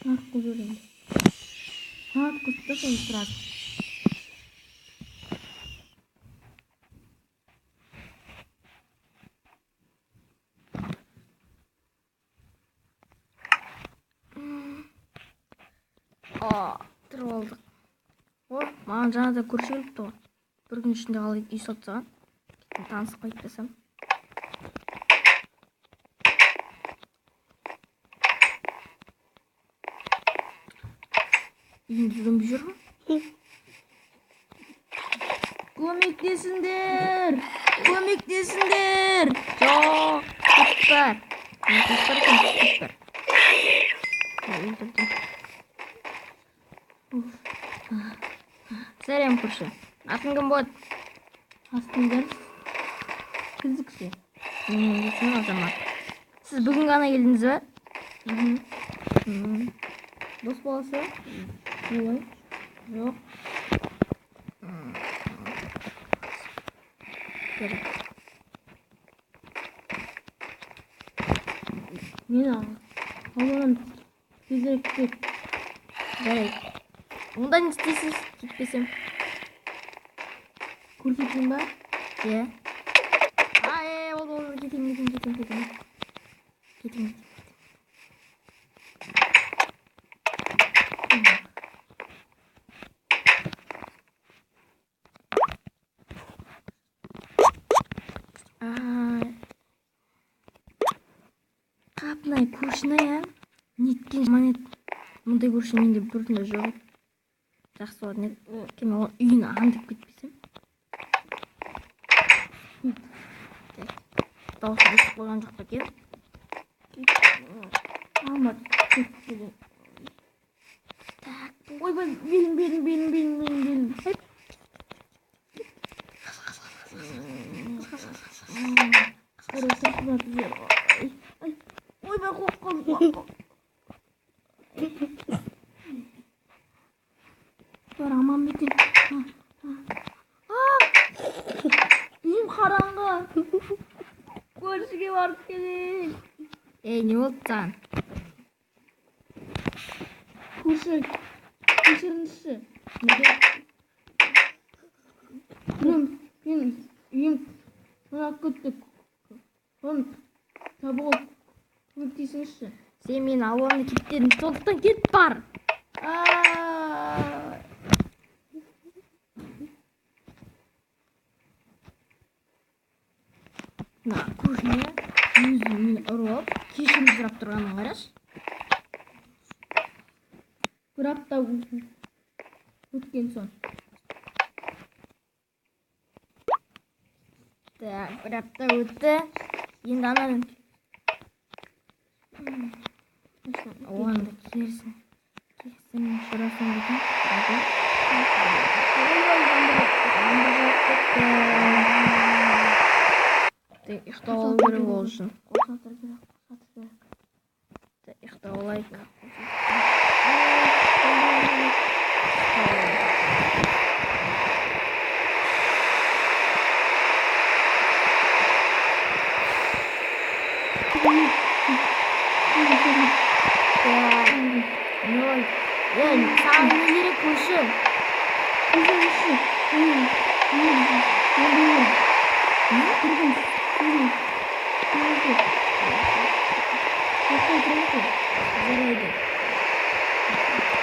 Сағат қылып жіберемін. Сағат қылып тастасаң сразу. Тұрып алдық. О, маған жаңада көрші келіпті ғой. Бір күн ішінде қалай үй салып тастаған. Танысып қойып тастасам. Үйінде зомби жүр ғой. Көмектесіңдер! Көмектесіңдер! Жоқ, кет бар. Кет бар екен, кет бар. Өлтірдім. Сәлем, көрші. Атың кім болады? Астыңдар қызықшы. Менің есімім Азамат. Сіз бүгін ғана келдіңіз бе? Дос баласы? Олай. Жоқ. Керек. Мен алмадан тезірек кет. Жарайды. Онда не істейсіз кетпесем? Көрсетейін ба? Иә. Е, болды, кетейін, кетейін, кетейін, кетейін. Кетейін, кетейін. Қапынай көршіні, ә? Неткен жаман еді. Мұндай көрші менде бұрын да жоқ еді. Жақсы болатын еді. Кем ол үйін аңдып кетпесем. Так. Дауысы естіп қойған жоқ па екен? Алма кет деген. Так. Ойбай, белім, белім, белім, белім, белім, белім. Ойбай, қорқып қалдым. Бар, аман ба екен? Үйім қараңғы. Көршіге барып келейін. Ей, не болды саған? Көрші, кешіріңізші. Неге? Мен үйім тоңап кетті. Оны табуға көмектесіңізші. Сен мені ауылымды кет дедің, сондықтан кет бар. Мына көршіні өзі мені ұрып алып, кешірім сұрап тұрғанын қарашы. Бір апта өткен соң. Так, бір апта өтті. Енді ананың оған да керісін. Керісін сұрасам екен. Жаңбыр жауып кетті. Так, ұйықтап алу керек ол үшін. Қосатыр керек, қосатыр керек. Так, ұйықтап алайық. Так, не болды? Е, саған не керек, көрші? Кешіріңізші. Мен мен Тұрғын, сіздің үйіңізде. Тоқтай тұрамыз ғой. Жарайды.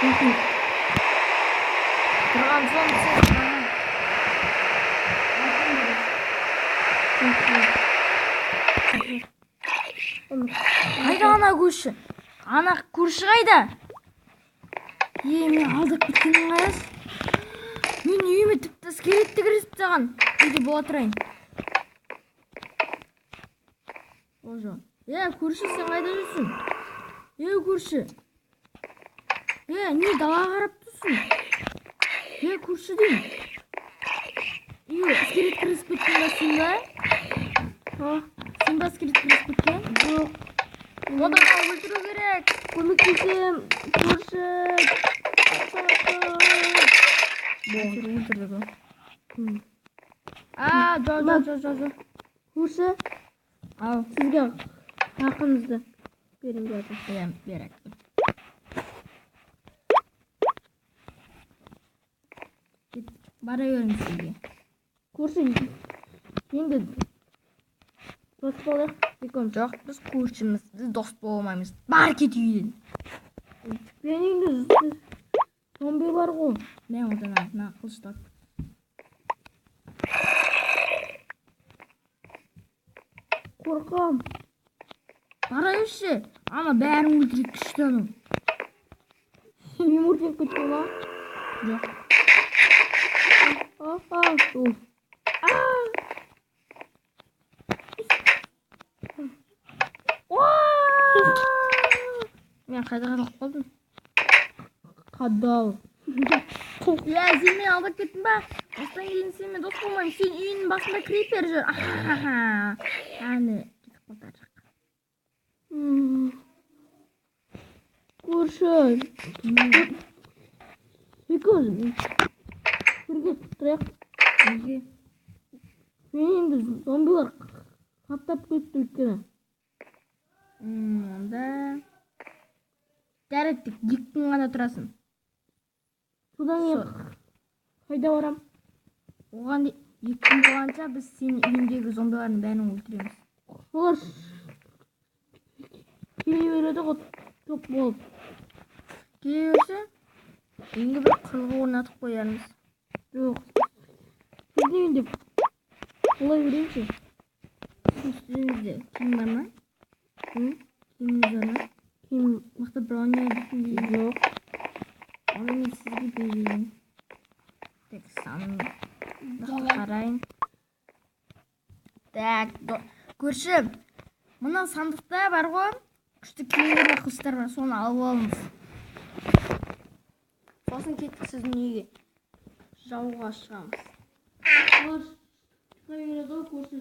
Рахмет. Тұрған соң сен маған Қайда ана көрші? Ана көрші қайда? Е, мен алдап кеткенін қарашы. Мен үйіме тіпті скелетті кіргізіп тастаған. Үйде бола тұрайын. Ожо. Е, көрші, сен қайда жүрсің? Е, көрші. Е, не далаға қарап тұрсың? Е, көрші деймін. Е, скелет кіргізіп кеткен ба сен ба? Сен ба скелет кіргізіп кеткен? Жоқ. Онда маған өлтіру керек. Көмектесем, көрші. Болды, өлтірді ғой. А, жоқ, жоқ, жоқ, жоқ, жоқ. Көрші, Ал. сізге ақыңызды беремін деп жатырмын. Иә, бер. Бара беріңіз үйге. Көрші, енді дос болайық екеуміз. Жоқ, біз көршіміз, біз дос бола алмаймыз. Бар, кет үйден. Менің үйімде зомби бар ғой. Мен одан артына қылыштап. Қорқам. Бара берші. Ана бәрін өлтіреді, күшті анау. Мен өртеніп кеткен ма? Жоқ. А, а, уф. А! Уа! Мен қайда қалып қалдым? Қадал. Иә, сен мені алдап кеттің ба? Осыдан кейін сенімен дос болмаймын. Сен үйіңнің басында крипер жүр. Ахахаха. Әне, кетіп қалды ар жаққа. Көрші. Екеуміз бірге тұрайық. Неге? Мен енді зомбилар қаптап кетті өйткені. Онда жарайды, тек 2 күн ғана тұрасың. Содан кейін қайда барам? Оған 2 күн болғанша біз сенің үйіңдегі зомбилардың бәрін өлтіреміз. Олар келе береді ғой топ болып. Келе берсе, үйіңе бір құрылғы орнатып қоярмыз. Жоқ. Сіздің үйінде бола берейінші. Сіздің үстіңізде киім бар ма? Киіміңіз бар ма? Киім Мықты броня дейтін жоқ. Оны мен сізге берейін. Так, сандықты қарайын. Так, көрші, мына сандықта бар ғой, күшті киімдер мен қылыштар бар, соны алып алыңыз. Сосын кеттік сіздің үйге. Жауға шығамыз. Олар шыға береді ғой көрші.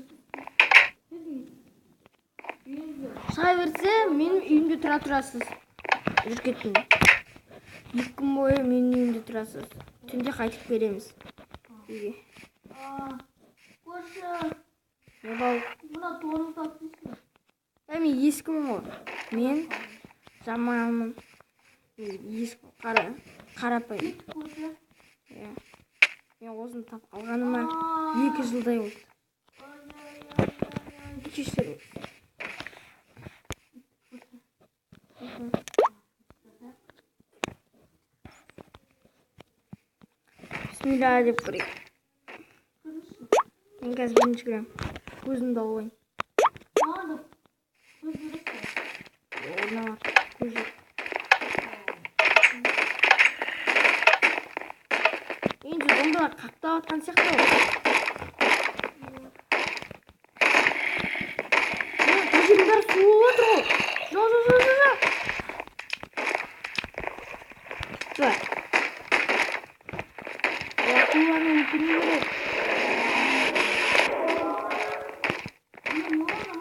Сіздің үйіңізде Шыға берсе, менің үйімде тұра тұрасыз. Жүріп кеттім. 2 күн бойы менің үйімде тұрасыз. Түнде қайтып келеміз үйге. Көрші, Не болды? мына торымды алып тастайсың ба? Ә, мен ескімін ғой. Мен жаманмын. Мен ескі, қарапайым. Көрші. Иә. Мен осыны тап алғаныма 2 жылдай болды. Кешіріңіз. Бисмилля деп көрейік. Мен қазір бірінші кіремін. Көзімді алып алайын. Маған да көз керек қой. Орнына бар. Көз жоқ. Енді зомбилар қаптап атқан сияқты ғой. Мына жердің бәрі су болып отыр ғой. Жоқ, жоқ, жоқ, жоқ, жоқ. Жоқ. Акуланы өлтіру керек.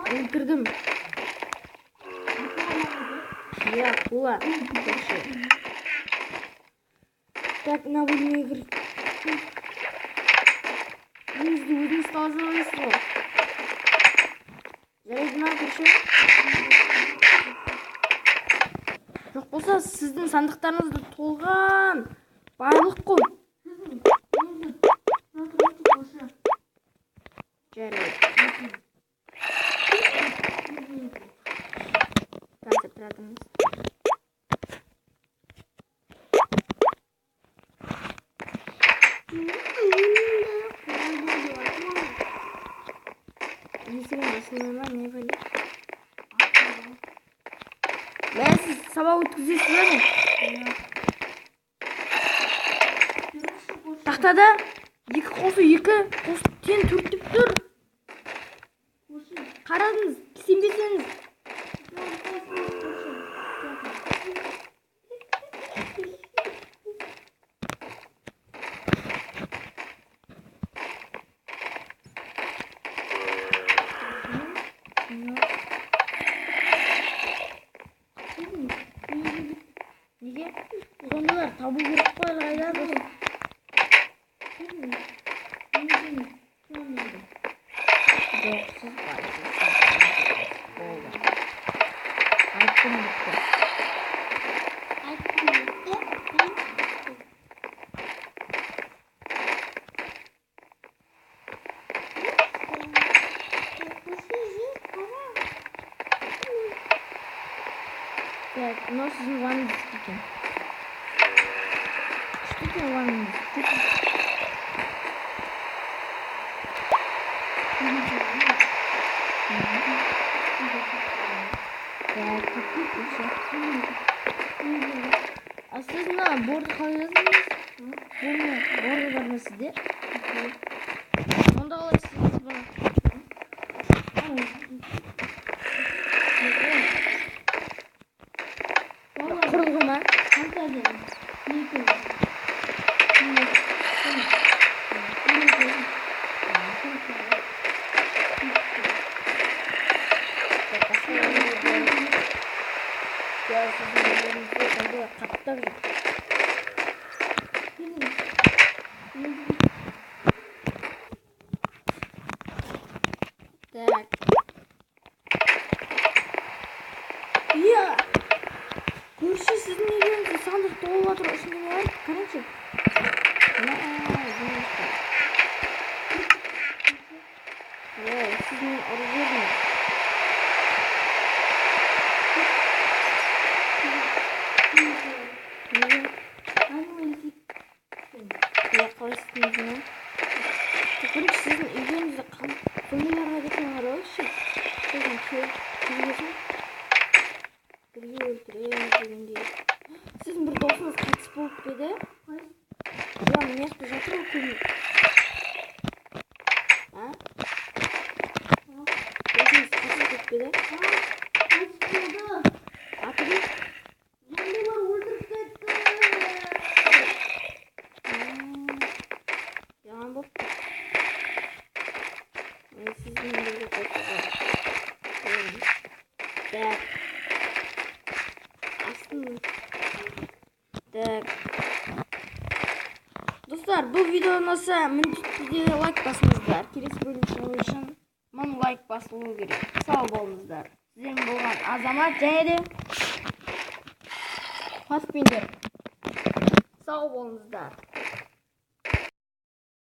Өлтірдім. Иә, акула. Так, мына бөлмеге кірейік. Өзіңізді өзіңіз тазалайсыз ғой. Жарайды ма, көрші? Жоқ болса, сіздің сандықтарыңызда толған байлық қой. Жарайды. Қазір тұратыңыз. Есігім ашылмай ма, не бәле? Мә, сіз сабақ өткізесіз бе не? Тақтада 2 қосу 2 қосу тең 4 деп тұр. Қарадыңыз, сенбесеңіз. Неге? Зомбилар табу керек қой, қайда бұл? Жоқ, сіз байсыз. Болды. Айттым бітті. Так, мынау сіздің ваннаңыз екен. Күшті екен ваннаңыз. Так, көрші. А сіз мына борды қалай жаздыңыз? Борды бар ма сізде? Онда қалай істедіңіз бұны? Құрылғы ма? Қаптап жүр. Так. Иә. Көрші, сіздің үйлеріңізде сандық толып жатыр, ішінде не бар? Қараңызшы. Ой, сіз мені ұрып жібердіңіз. Неге? Иә, қалай істедіңіз мұны? Бірінші сіздің үйлеріңізде зомбилар бар екен, қарайықшы. Сосын келген бірге өлтіреміз дегендей. Сіздің бір досыңыз қайтыс болып па еді? Иә, мына жақта жатыр ғой көмек. А? Досыңыз қайтыс болып па еді? Аты кім? Зомбилар өлтіріп кетті. Жаман болыпты. Мен сізбен бірге қосуға. Так. Астын. Так. Достар, бұл видео ұнаса, міндетті түрде лайк басыңыздар. Келесі бөлім шығу үшін 1000 лайк басылуы керек. Сау болыңыздар. Сіздермен болған Азамат және де Фаспиндер. Сау болыңыздар.